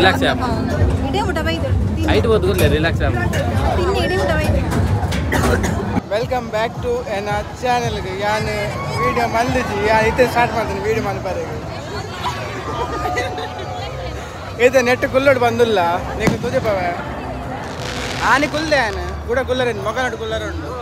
Relax app ಇಡೇ ಮುಟ ಬೈದು ಐದು ಓದ್ಗುರ್ಲೆ ರಿಲ್ಯಾಕ್ಸ್ ಆಪ್ ತಿನ್ನಿ ಇಡೇ ಮುಟ ಬೈದು. Welcome back to ಎನ್ನ ಚಾನೆಲ್. ಯಾನ್ ವಿಡಿಯೋ ಮಲ್ದಿಜಿ ಯಾನ್ ಇತ್ತೆ ಸ್ಟಾರ್ಟ್ ಮಾಡ್ತೀನಿ ವಿಡಿಯೋ ಮಲ್ಪರೆಗೆ. ಇದು ನೆಟ್ ಕುಲ್ಲೋಡು ಬಂದಿಲ್ಲ ನೀಕು ತುಜಪವೆ ಆನೆ ಕುಲ್ದೆ ಆನೆ ಕೂಡ ಕುಲ್ಲರೆ ಮೊಗನಡು ಕುಲ್ಲರೆ ಉಂಟು.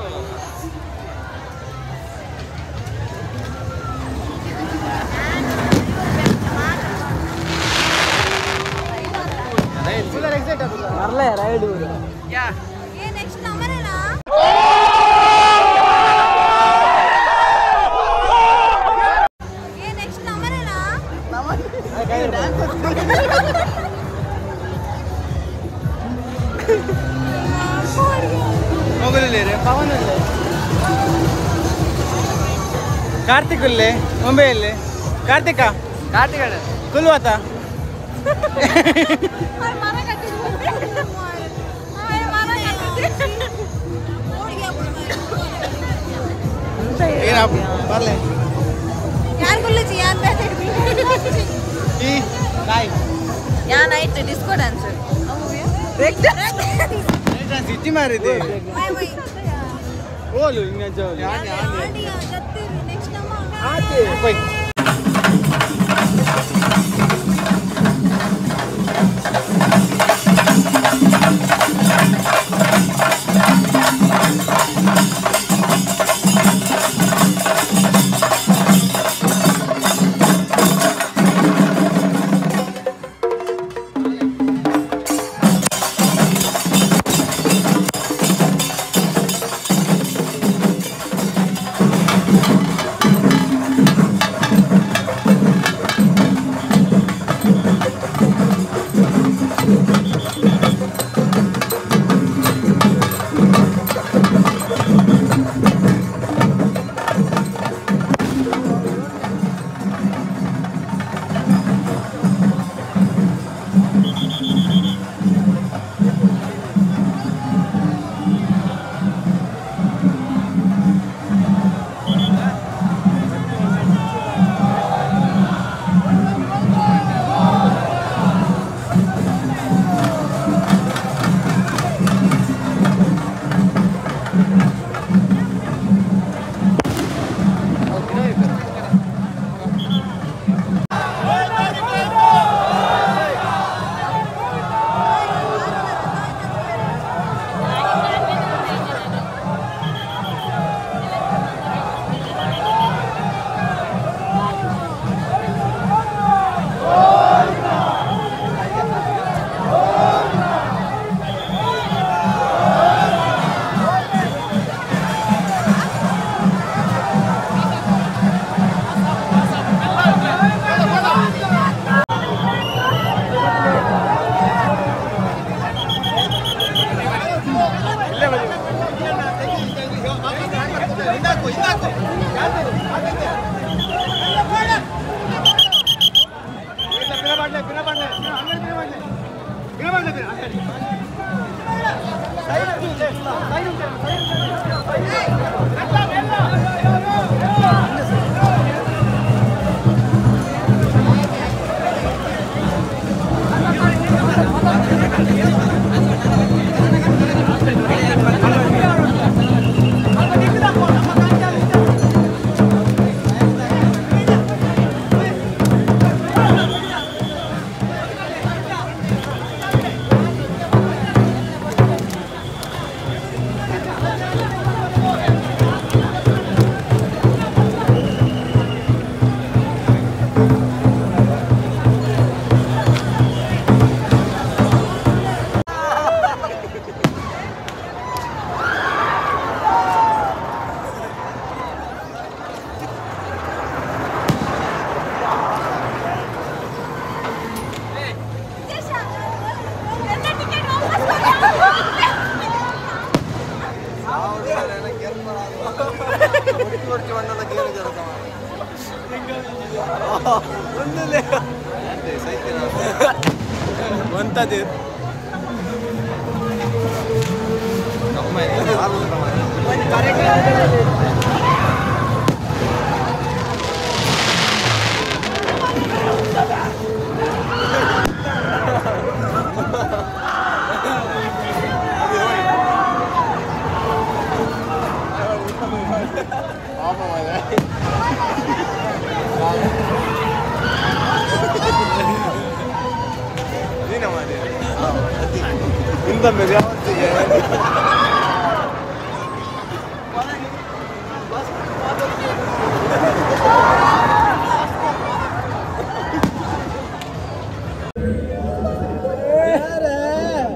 ಮರಲೇ ರೈಡ್ ಯಾ ಏ ನೆಕ್ಸ್ಟ್ ನಮ್ಮನೇನಾ? ಏ ನೆಕ್ಸ್ಟ್ ನಮ್ಮನೇನಾ? ಮೊಗಲಿಲ್ಲೇರೆ ಪವನ್ ಅಲ್ಲೇ ಕಾರ್ತಿಕ್ ಇಲ್ಲೇ ಮುಂಬೈಯಲ್ಲಿ ಕಾರ್ತಿಕ ಕಾರ್ತಿಕ ಕುಲ್ವಾತ ಬರಲೇ ಯಾರು ಗುಲ್ಲುಜಿ ಯಾರು ಈ ಬಾಯ್ ಯಾ night disco dancer break dance ಇಜ್ಜಿ ಮಾರಿದೆ ಓಲು ಇಂಗ ನೆಕ್ಸ್ಟ್ ನಮ್ಮ ಆತೆ ಬೈ.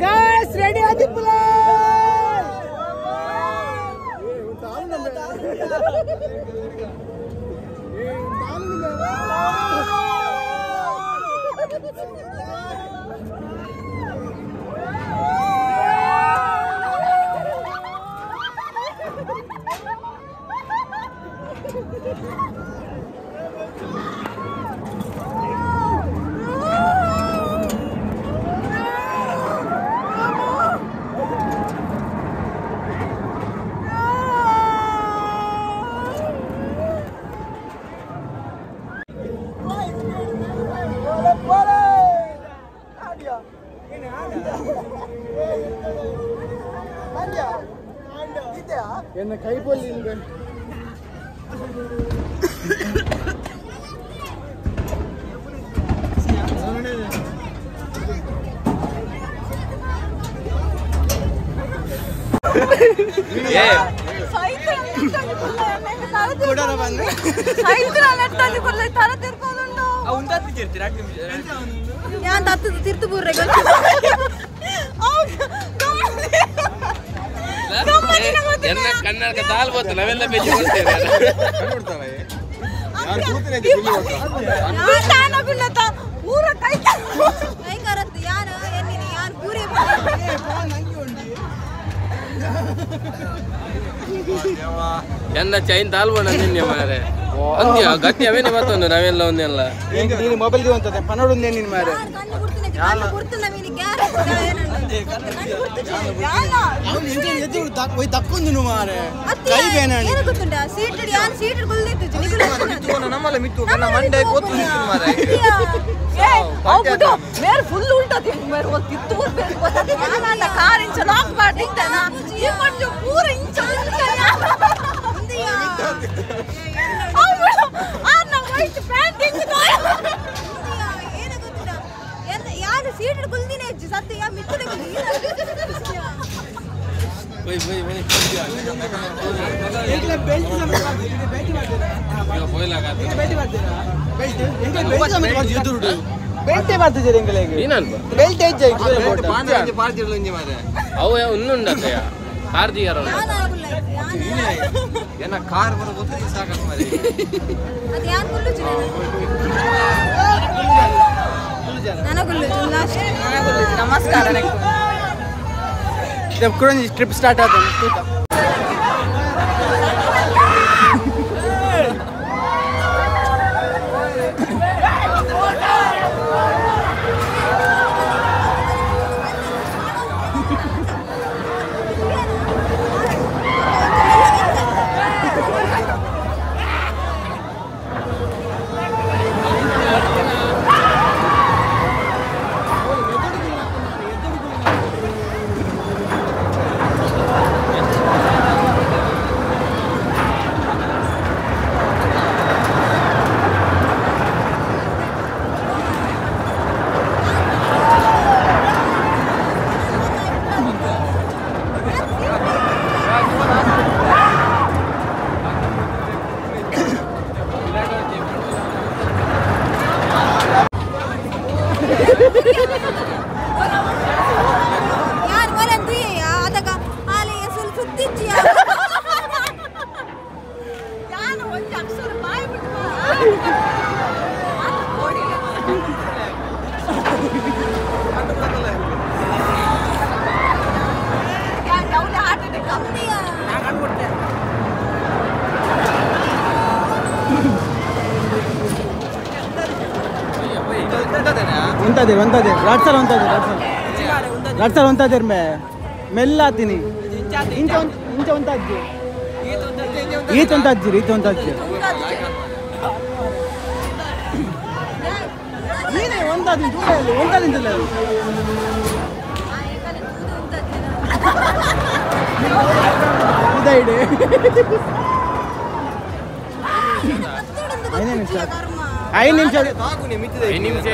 Guys, ready ಆದಿಪ್ಪುಲ. ಎನ್ನ ಕೈ ಪೊಲ್ಲಿ ಕನ್ನಡಕ ದಾಲ್ ಗೊತ್ತು ನಾವೆಲ್ಲ ಬೆಚ್ಚಿ ಕೊಡ್ತೇವೆ. ಎನ್ನ ಚೈನ್ ತಾಲ್ಬೋಣ ನಿನ್ನೆ ಮಾರೆ ಅಂದ್ಯ ಗಟ್ಟಿ ಅವೇನೆ ಮತ್ತೊಂದು ನಾವೆಲ್ಲ ಒಂದೆಲ್ಲ ನೀನು ಮೊಬೈಲ್ ಅಂತ ಪನ್ನೊಂದು ನೀನು ಮಾರೆ ತಕ್ಕೊಂದು ಮಾರೆ ಕೈ ಬೇನ ಫುಲ್ ಉಲ್ಟಾ ಕಾರ್ ಇಂಚ ಲಾಕ್ ಮಾಡಿದ್ದಾನ ಪೂರ ಇಂಚ ಸೀಟ್ ಕುಲ್ದಿನ ಹೆಚ್ಚು ಸತ್ಯ ಯಾ ಮಿತ್ತದ ಬೆಲ್ಟೇ ಮಾಡ್ತಿದ್ದೀರಿ ಎಂಗಳಿಗೆ ಬೆಲ್ಟ್ ಹೆಜ್ಜೆ ಅವು ಇನ್ನುಂಡತ್ತಯ್ಯ ಕಾರ್ದಿಗಾರ ಏನ ಕಾರ್ ಬರೋ ಗೊತ್ತಿಲ್ಲ ಸಾಕಷ್ಟು ಮಾರೆ ಅದು ಯಾರು ಕುಲ್ಲುಜಿ ನನಗುಲ್ಲುಜಿ ನಮಸ್ಕಾರ. ಟ್ರಿಪ್ ಸ್ಟಾರ್ಟ್ ಆಯ್ತು. ಒಂತಾದಿರ್ ಒಂತಾದಿರ್ ರಡ್ ಸಲ ಒಂತಾದಿರ್ ರಡ್ ಸಲ ರಡ್ ಸಲ ಒಂತಾದಿರ್ ಮೇ ಮೆಲ್ಲಾತೀನಿ ಇಂಚ ಇಂಚ ಒಂತಾಜ್ಜಿ ಈತ ಒಂತಾಜ್ಜಿ ಈತ ಒಂತಾಜ್ಜಿ ನೀನೇ ಒಂತಾದಿ ದೂರ ಒಂತಾದಿಂತಿಲ್ಲ ಇದೇ 5 ನಿಮಿಷ 5 ನಿಮಿಷ 5 ನಿಮಿಷ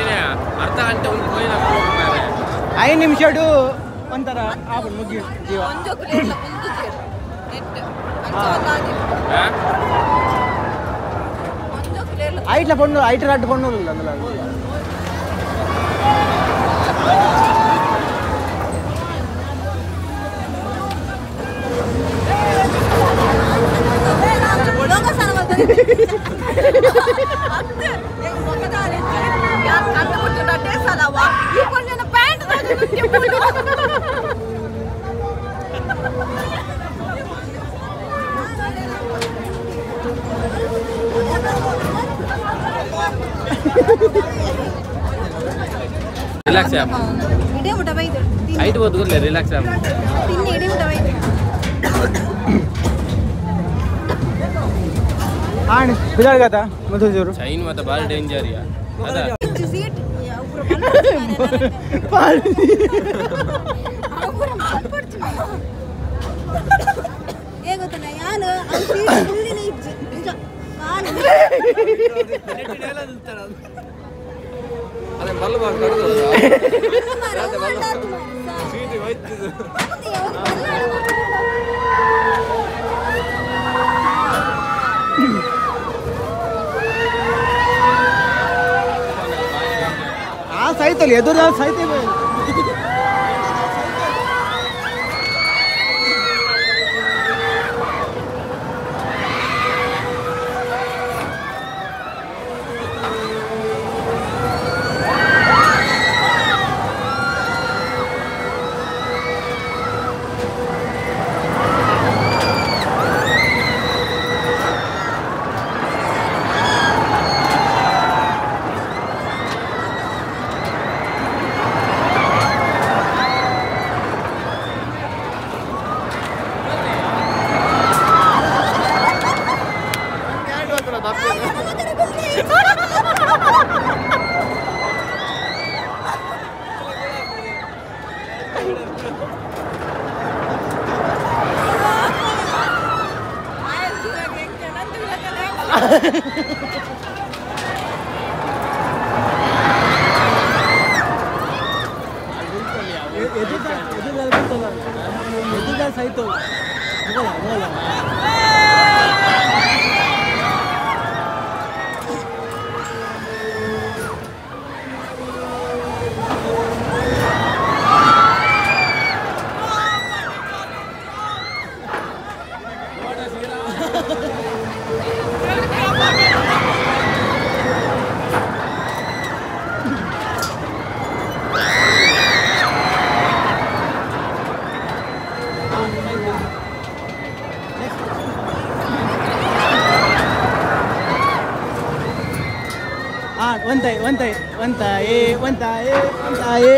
ಅರ್ಧ ಗಂಟೆ ಒಂದು ಹೋಯಿನ. 5 ನಿಮಿಷಡು ಒಂಥರ ಆಪುಂಡು ಮುಗಿ ಜೀವ. ಐಟ್ಲ ಪೊಣ್ಣು ಐಟ್ ರಡ್ಡ್ ಪೊಣ್ಣು ಉಲ್ಲ ರಿಲ್ಯಾಕ್ಸ್ ಆಪ್ ಇಡೇ ಮುಟ ಬೈದು ಐಟ್ ಓದ್ಗುರ್ಲೆ ರಿಲ್ಯಾಕ್ಸ್ ಆಪ್ ತಿನ್ನಿ ಇಡೇ ಮುಟ ಬೈದು ಆಣ್ ಬಿದಾರ್ಗಾತ ಮಧುಜೂರು ಚೈನ್ ಮತ ಬಾರಿ ಡೇಂಜರ್ ಯಾ ಅದ ಸೀಟ್ ಏ ಗೊತ್ತನ ಯಾನು ಆ ಸೀಟ್ ಫುಲ್ಲಿನ ಇಜ್ಜಿ ನಿಜ ಕಾಲು ಅದೇ ಬಲ್ಲು ಬಾರ್ ಕಡದು ಸೀಟ್ ಹೋಯ್ತಿದ್ದು. ಆ ಸೈತಲ್ಲಿ ಎದುರು ಸೈತೆ ಸೈತು ಹೋಗಲ್ಲ ಹೋಗಲ್ಲ. ಒಂತಾಯಿ ಒಂತಾಯಿ ಒಂತಾಯಿ ಒಂತಾಯಿ ಒಂತಾಯಿ